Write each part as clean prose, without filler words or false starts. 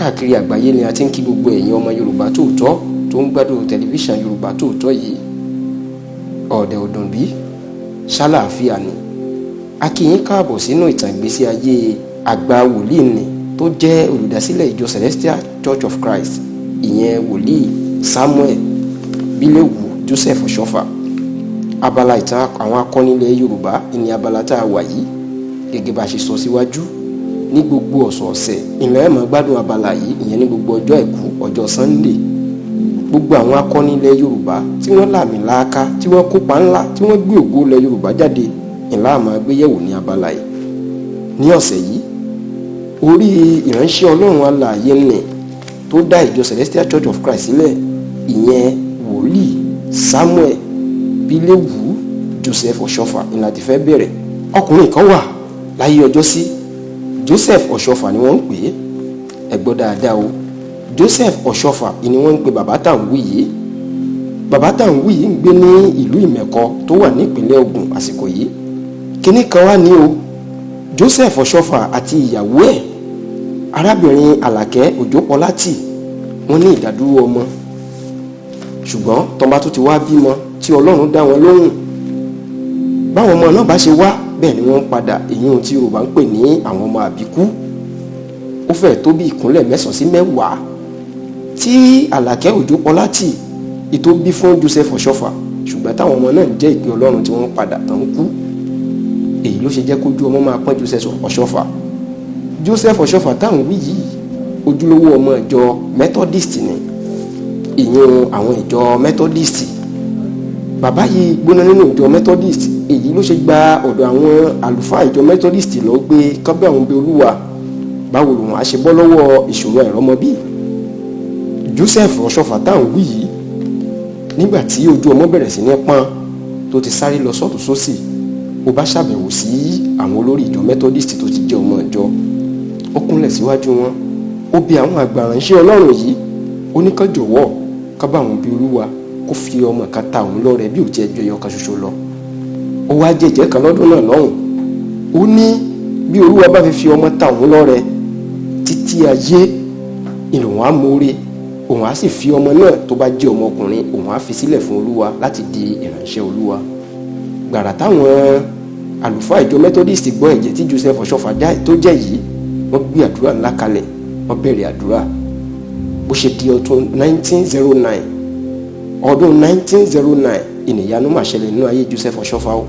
Káàkiri àgbáyé ni a ti ń kí gbogbo ẹ̀yin ọmọ Yorùbá Tòótọ́ tó ń gbádùn tẹlifíṣàn Yorùbá Tòótọ́ yìí. Ọ̀dẹ̀ ọ̀dùn bí ṣàlàáfíà ni. A kí yín káàbọ̀ sínú ìtàn ìgbésí ayé àgbà wòlíì ni tó jẹ́ olùdásílẹ̀ ìjọ Celestial Church of Christ, ìyẹn wòlíì Samuel Bíléwù Joseph Ọ̀ṣọ́fà. Abala ìtàn àwọn akọni ilẹ̀ Yorùbá ní abala tá a wà yìí. Gẹ́gẹ́ bá a ṣe sọ síwájú, ní gbogbo ọ̀sọ̀ọ̀sẹ̀ ìlẹ̀ ẹ̀ máa gbádùn abala yìí, ìyẹn ní gbogbo ọjọ́ Àìkú, ọjọ́ Sunday. Gbogbo àwọn akọni ilẹ̀ Yorùbá tí wọ́n làmì laaka, tí wọ́n kópa ńlá, tí wọ́n gbé ògo ilẹ̀ Yorùbá jáde, ìlà máa gbéyẹ̀wò ní abala yìí. Ní ọ̀sẹ̀ yìí, orí ìránṣẹ́ Ọlọ́run alààyè nì tó dá ìjọ Celestial Church of Christ sílẹ̀, ìyẹn wòlíì Samuel Bíléwù Joseph Ọ̀ṣọ́fà, ìlà ti fẹ́ bẹ̀rẹ̀. Ọkùnrin kan wà láyé ọjọ́ sí, Joseph Ọ̀ṣọ́fà ni wọ́n ń pè é. Ẹ gbọ́ dáadáa o, Joseph Ọ̀ṣọ́fà ni wọ́n ń pè bàbá tá à ń wí yìí. Bàbá tá à ń wí yìí ń gbé ní ìlú Ìmẹ̀kọ tó wà nípìnlẹ̀ Ògùn àsìkò yìí. Kínní kan wá ní o, Joseph Ọ̀ṣọ́fà àti ìyàwó ẹ̀, arábìnrin Àlàkẹ́ Òjòpọ̀látì, wọ́n ní ìdádúró ọmọ. Ṣùgbọ́n tọ́ba tó ti wá bímọ tí Ọlọ́run dá wọn lóhùn, báwọn ọmọ náà bá ṣe wá, bẹ́ẹ̀ ni wọ́n ń padà, èyí ohun tí Yorùbá ń pè ní àwọn ọmọ àbíkú. Ó fẹ́ẹ̀ tó bí ìkúnlẹ̀ 9 sí 10 tí Àlàkẹ́ Òjòpọ̀látì ìtò bí fún Joseph Ọ̀ṣọ́fà, ṣùgbọ́n táwọn ọmọ náà ń jẹ́ ìpín Ọlọ́run tí wọ́n ń padà tán kú. Èyí ló ṣe jẹ́ kójú ọmọ máa pọ́n Joseph Ọ̀ṣọ́fà. Joseph Ọ̀ṣọ́fà táwọn wí yìí, ojúlówó ọmọ ìjọ Methodist ni, ìyún àwọn ìjọ Methodist. Bàbá yìí gbóná nínú ìjọ Methodist. Èyí ló ṣe gba ọ̀dọ̀ àwọn àlùfáà ìjọ Methodist lọ gbé kọ́bẹ̀ àwọn bẹ Olúwa, báwo lòun á ṣe bọ́ lọ́wọ́ ìṣòro àìrọ́mọbí. Joseph Ọ̀ṣọ́fà táwọn wí yìí, nígbà tí ojú ọmọ bẹ̀rẹ̀ sí ní pọ́n, tó ti sáré lọ sọ́tún sósì, ó bá ṣàbẹ̀wò sí àwọn olórí ìjọ Methodist tó ti jẹ́ ọmọ ìjọ. Ó kúnlẹ̀ síwájú wọn, ó bi àwọn àgbà ránṣẹ́ Ọlọ́run yìí, ó ní kán jọ̀wọ́, ká bá àwọn bí Olúwa kó fi ọmọ kan ta òun lọ́rẹ, bí ò tiẹ̀ ju ẹyọ kan ṣoṣo lọ. Ó wá jẹ́jẹ́ kan lọ́dún náà lọ́hùn. Ó ní bí Olúwa bá fi ọmọ ta òun lọ́rẹ, títí ayé ìlòun á mórí, òun á sì fi ọmọ náà tó bá jẹ́ ọmọkùnrin, òun á fi sílẹ̀ fún Olúwa láti di ìránṣẹ́ Olúwa. Gbàrà táwọn àlùfáà ìjọ Methodist gbọ́ ẹ̀jẹ̀ tí Joseph Ọ̀ṣọ́fà tó jẹ́ yìí, wọ́n gbé àdúrà ńlá kalẹ̀, wọ́n bẹ̀rẹ̀ àdúrà. Bó ṣe di ọdún 1909, ọdún 1909, ìnìyanu mà ṣẹlẹ̀ nínú ayé Joseph Ọ̀ṣọ́fà o.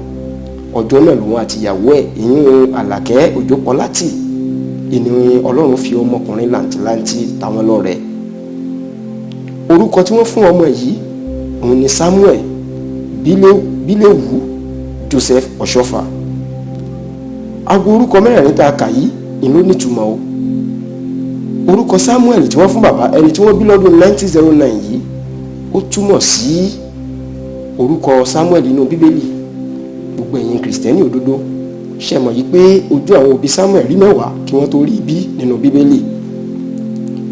Ọjọ́ náà lòun àti ìyàwó ẹ̀, ìyún Àlàkẹ́ Òjòpọ̀látì, ìní Ọlọ́run fi ọmọkùnrin làǹtìlanti táwọn lọ́rẹ. Orúkọ tí wọ́n fún ọmọ yìí, òun ni Samuel Bíléwù Joseph Ọ̀ṣọ́fà. Aago orúkọ mẹ́rẹ̀ẹ̀rin tá a kà yìí ìlú nítumọ̀ o. Orúkọ Samuel tí wọ́n fún bàbá ẹni tí wọ́n bí lọ́dún 1909 yìí, ó túmọ̀ sí orúkọ Samuel inú Bíbélì. Gbogbo ẹ̀yin Kìrìsìtẹ́nì òdodo ṣe mọ̀ yìí pé ojú àwọn òbí Samuel rí 10 kí wọ́n tó rí bí nínú Bíbélì.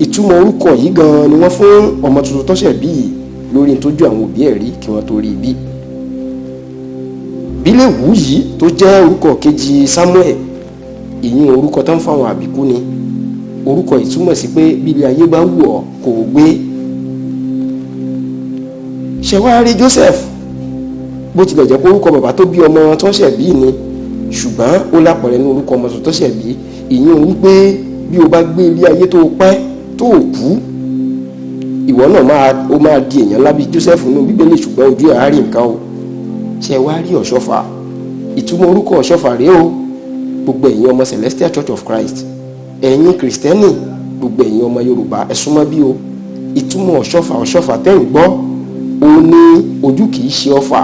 Ìtumọ̀ orúkọ yìí gan-an ni wọ́n fún ọmọ tuntun tọ́ṣẹ̀ bí yìí lórí tójú àwọn òbí ẹ̀ rí kí wọ́n tó rí bí. Bíléwù yìí tó jẹ́ orúkọ kejì Samuel, ìyún orúkọ tó ń fáwọn àbíkú ni. Orúkọ yìí túmọ̀ sí pé bílẹ̀ ayé bá wù ọ́ kò gbé. Ṣe wá rí Joseph, bó tilẹ̀ jẹ́ pé orúkọ bàbá tó bí ọmọ tó ṣẹ̀ bí ni, ṣùgbọ́n ó lápẹ̀rẹ̀ ní orúkọ ọmọ tó ṣẹ̀ bí, ìyún wípé bí o bá gbé ilé ayé tó pẹ́ tó kú, ìwọ náà máa ó máa di èèyàn ńlá bíi Joseph nínú Bíbélì, ṣùgbọ́n ojú ẹ̀ á rí nǹkan o. Ṣe wá rí Ọ̀ṣọ́fà, ìtumọ̀ orúkọ Ọ̀ṣọ́fà rèé o. Gbogbo ẹ̀yin ọmọ Celestial Church of Christ, ẹ̀yin Kìrìsìtẹ́nì, gbogbo ẹ̀yin ọmọ Yorùbá, ẹ súnmọ́ bí o. Ìtumọ̀ Ọ̀ṣọ́fà, Ọ̀ṣọ́fà tẹ́ ń gbọ́, ó ní ojú kìí ṣe ọfà.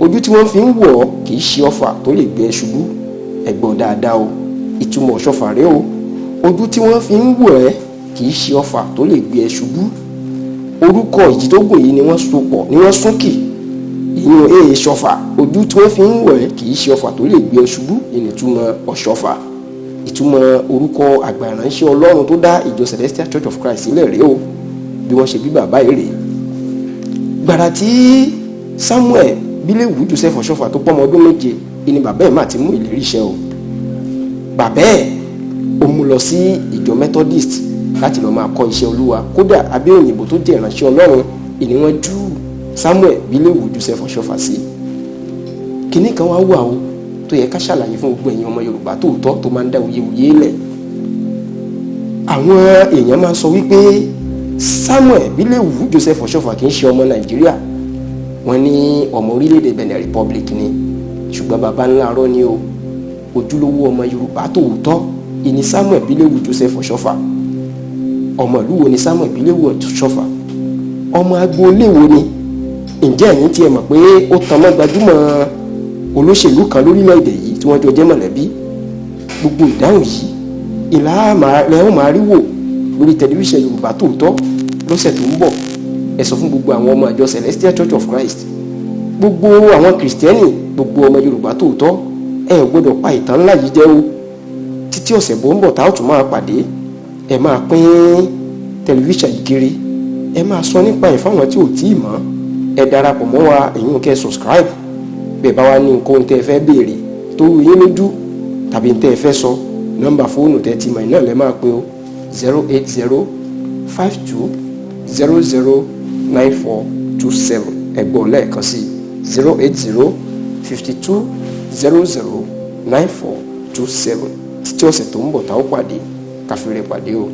Ojú tí wọ́n fi ń wọ̀ ọ́ kìí ṣe ọfà tó lè gbé ẹ ṣubú. Ẹ gbọ́ dáadáa o, ìtumọ̀ Ọ̀ṣọ́fà rèé o. Ojú tí wọ́n fi ń wọ̀ ẹ́ kìí ṣe ọfà tó lè gbé ẹ ṣubú. Orúkọ ìjì tó gùn yìí ni wọ́n so pọ̀, ni wọ́n súnkì, ìyún èè ṣọfà. Ojú tí wọ́n fi ń wọ̀ ẹ́ kìí ṣe ọfà tó lè gbé ẹ ṣubú, ìnìtumọ̀ Ọ̀ṣọ́fà. Ìtumọ̀ orúkọ àgbà ìránṣẹ́ Ọlọ́run tó dá ìjọ Celestial Church of Christ sílẹ̀ rèé o. Bí wọ́n ṣe bí bàbá yìí rèé. Gbàrà tí Samuel Bíléwù Joseph Ọ̀ṣọ́fà tó pọ́mọ ọdún 7, ìní bàbá ẹ̀ má ti mú ìlérí iṣẹ́ o. Bàbá ẹ̀ ó mú lọ sí ìjọ Methodist. Láti lọ́ọ́ máa kọ́ iṣẹ́ Olúwa. Kódà abẹ́ òyìnbó tó jẹ́ ìránṣẹ́ Ọlọ́run ìní wọ́n ju Samuel Bíléwù Joseph Ọ̀ṣọ́fà sí. Kinní kan wá wà o tó yẹ ká ṣàlàyé fún gbogbo ẹ̀yin ọmọ Yorùbá tòótọ́, tó máa ń dá wuyewuye lẹ̀. Àwọn èèyàn máa ń sọ wípé Samuel Bíléwù Joseph Ọ̀ṣọ́fà kì í ṣe ọmọ Nàìjíríà. Wọ́n ní ọmọ orílẹ̀-èdè Benin Republic ni, ṣùgbọ́n baba ńlá arọ́ ni o. Ojúlówó ọmọ Yorùbá tòótọ́ ìní Samuel Bíléwù Joseph Ọ̀ṣọ́fà. Ọmọ ìlú wo ni Samuel Bíléwù Ọ̀ṣọ́fà? Ọmọ agboolé wo ni? Ǹjẹ́ ẹ̀yin tiẹ̀ mọ̀ pé ó tan mọ́ gbajúmọ̀ olóṣèlú kan lórílẹ̀‐èdè yìí tí wọ́n jọ jẹ́ mọ̀lẹ́bí? Gbogbo ìdáhùn yìí ìlà lẹ́hìn máa rí wò lórí tẹlifíṣàn Yorùbá Tòótọ́ lọ́sẹ̀ tó ń bọ̀. Ẹ sọ fún gbogbo àwọn ọmọ àjọ Celestial Church of Christ, gbogbo àwọn Kìrìsìtẹ́nì, gbogbo ọmọ Yorùbá tòótọ́, ẹ ò gbọ́dọ̀ pa ìtàn ńlá yìí jẹ́ o. Títí ọ̀sẹ̀ bó ń bọ̀ tá ó tún máa pàdé, ẹ máa pín tẹlifíṣàn yìí kiri, ẹ máa sọ nípa ẹ̀ fáwọn tí ò tí ì mọ̀. Ẹ darapọ̀ mọ́ wa, èyí kẹ́ subscribe. Bẹ́ẹ̀ bá wá ní nǹkan tẹ́ ẹ fẹ́ béèrè tó rú yín lójú tàbí tẹ́ ẹ fẹ́ sọ, nọ́mbà fóònù tẹ́ ti mọ̀ náà lẹ́ máa pe o: 08052009427. Ẹ gbọ́ lẹ́ẹ̀kan sí: 08052009427. Títí ọ̀sẹ̀ tó ń bọ̀ tá ó pàdé, ká fi ire pàdé o.